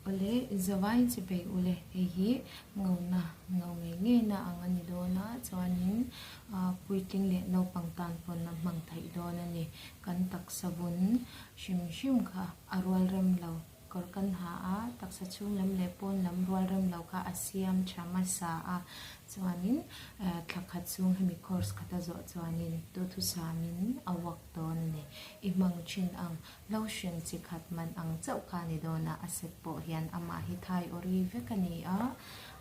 Awle, zavaiin chipei ule, hei hi ngauna, ngau ngei ngei na ang a ni dawn a, chuanin puitling leh naupang tan pawn a hmang theih dawn a ni. Kan taksa vun hrim hrim kha a rual rem lo, kawr kan ha a, taksa chhung lam leh pawn lam rual rem lo kha a siam tha hmasa a, chuanin thla khat chhung hemi course khat a zawh chuanin duhthusamin a work dawn a ni. I hmang thin ang. Lotion chi khat man ang chauh kha a ni dawn a, a set pawh hian amah hi thai awri vek a ni a,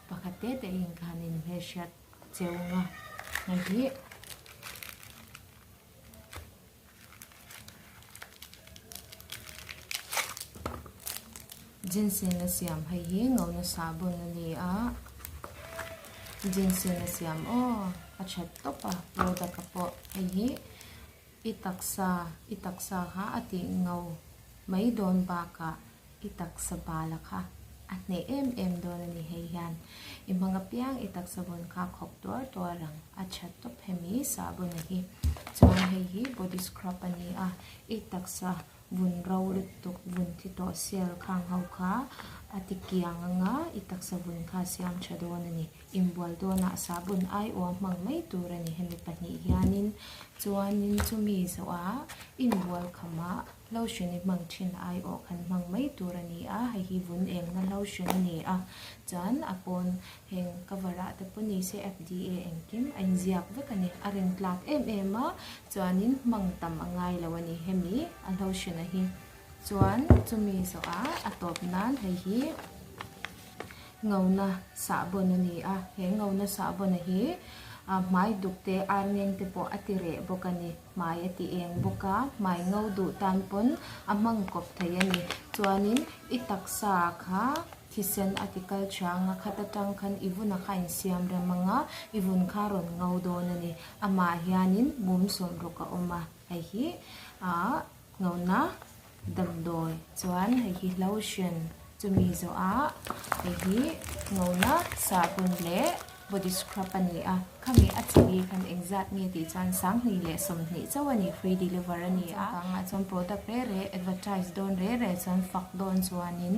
pakhat te te in khan in hmelhriat cheu nga hei hi ginseng a siam hei hi ngona sahbawn a ni a, ginseng a siam aw a that tawp a product a pawh hei hi. I taksa, i taksa kha a tih ngo mai dawn bakah i taksa bala kha a hneh em em dawn a ni hei hian. I hmang apiang i taksa vawn kha khawk tuar tuar ang, a tha tawp hemi sahbawna hi. Chuan hei hi body scrub a ni a, i taksa vun ro lutuk, vun thi tawh cell khang ho kha a ti kiang anga i taksa vun kha a siam tha dawn a ni. Inbual dawnah sahbun aiawh hmang mai tur a ni. Hemi pahnih hianin chuanin chumi zawhah inbual khamah lotion i hmang thin aiawh khan hmang mai tur a ni a, hei hi vun engna lotion a ni a, chuan a pawn heng cover ah te pawh ni se FDA engkim a inziak vek a ni. A rin tlak em em a, chuanin hmang tam a ngai lo a ni hemi a lotion a hi. Chuan chumi zawhah a tawp nan hei hi. Ngona sahbawn a ni a, he ngona sahbawn hi hmai duk te ar ngeng te pawh a ti reh bawk a ni, hmai a ti eng bawk a, hmai ngo duh tan pawn a hmang kawp thei a ni. Chuanin i taksa kha thisen a ti kal tha ang a, khat atang khan i vun a kha a insiam rem ang a, i vun kha a rawn ngo dawn a ni. Amah hianin mum sawmruk a awm a, hei hi ah ngona. Damdawi chuan hei hi lotion chumi zawhah hei hi ngona sahbun leh body scrub a ni a khami a chili khan engzat nge tih chuan 2020 chauh a ni free deliver a ni a changah chuan product re re advertise dawn re re chuan fak dawn chuanin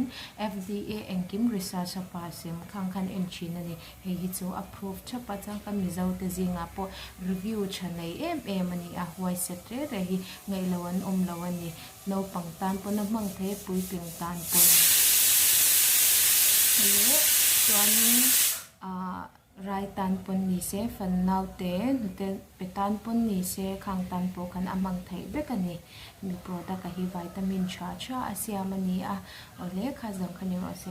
F_D_A engkim research a pass em khang khan en thin a ni hei hi chu a proof thap a chuan kan mizo te zingah pawh review tha nei em em a ni a huaiset re re hi ngaihlo an awm lo a ni naupang tan pawn a hmang thei a puitling tan pawn leh chuanin ahh rai tan pawn ni se fan naute hnute pe tan pawn ni se khang tan pawh khan a hmang theih vek a ni mi product a hi vitamin tha tha a siam a ni a awle kha zawng kha ni rawh se.